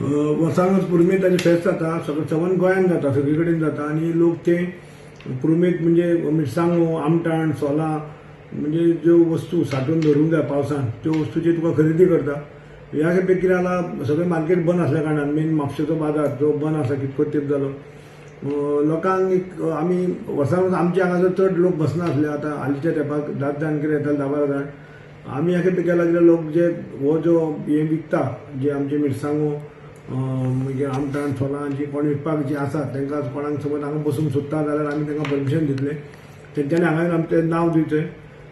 वर्सानच पुरुमेंत ताजें फेस्त जाता, सगळें सबंद गोंयांत जाता, सगळे कडेन जाता आनी लोक ते पुरुमेंत म्हणजे मिरसांगो, आमटाण, सोलां म्हणजे ज्यो वस्तू सांठोवन दवरूंक जाय पावसान त्यो वस्तूची तुका खरेदी करता. ह्या खेपे कितें जाला, सगळें मार्केट बंद आसल्या कारणान मेन म्हापशेचो बाजार जो बंद आसा कितको तेंप जालो, लोकांक एक आमी वर्सान वर्स आमच्या हांगासर चड लोक बसनासले. आतां हालींच्या तेंपाक 10 जाण कितें येताले, 10-12 जाण. आमी ह्या खेपे केला कित्याक लोक जे हो जो हें विकता, जे आमचे मिरसांगो, मागीर आमटाण, सोलां जी कोण विकपाक जी आसात तांकां कोणाक समज हांगा बसूंक सोदता जाल्यार आमी तांकां परमिशन दितले. तेंच्यांनी हांगा आमचें नांव दिवचें,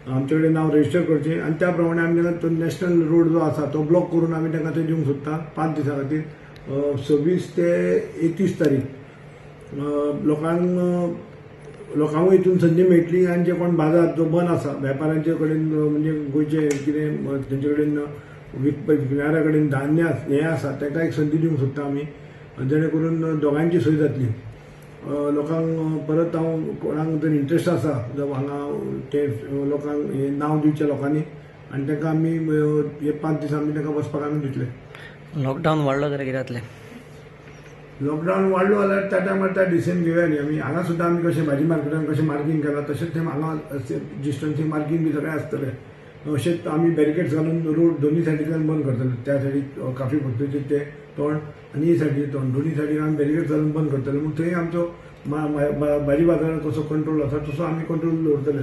आमचे कडेन नांव रजिस्टर करचें आनी त्या प्रमाणे आमी तांकां तो नॅशनल रोड जो आसा तो ब्लॉक करून आमी तांकां थंय दिवंक सोदता 5 दिसां खातीर, 26 ते 31 तारीख. लोकांकूय हितून संदी मेळटली आनी जे कोण बाजार जो बंद आसा वेपाऱ्यांचे कडेन, म्हणजे गोंयचे कितें तेंचे कडेन विकणाऱ्या कडेन धान्य हें आसा तांकां एक संदी दिवंक सोदता आमी, जेणे करून दोगांयची सोय जातली. लोकांक परत हांव कोणाक जर इंट्रस्ट आसा जावं हांगा ते लोकांक हें नांव दिवचें लोकांनी आनी तांकां आमी हे 5 दीस आमी तांकां बसपाक आमी दितले. लॉकडावन वाडलो जाल्यार कितें जातलें? लॉकडावन वाडलो जाल्यार त्या टायमार त्या डिसिजन घेवया न्ही आमी. हांगा सुद्दां आमी कशें भाजी मार्केटान कशें मार्कींग केलां तशेंच तें हांगा डिस्टन्सींग मार्कींग बी सगळें आसतलें. अशेंच आमी बॅरिकेड्स घालून रोड दोनूय सायडींतल्यान बंद करतले. त्या सायडीक काफी फॅक्टरीचें तें तोंड आनी ही सायडीचें तोंड, दोनूय सायडीन आमी बॅरिकेड्स घालून बंद करतले. म्हूण थंय आमचो भाजी बाजाराक कसो कंट्रोल आसा तसो आमी कंट्रोल दवरतले.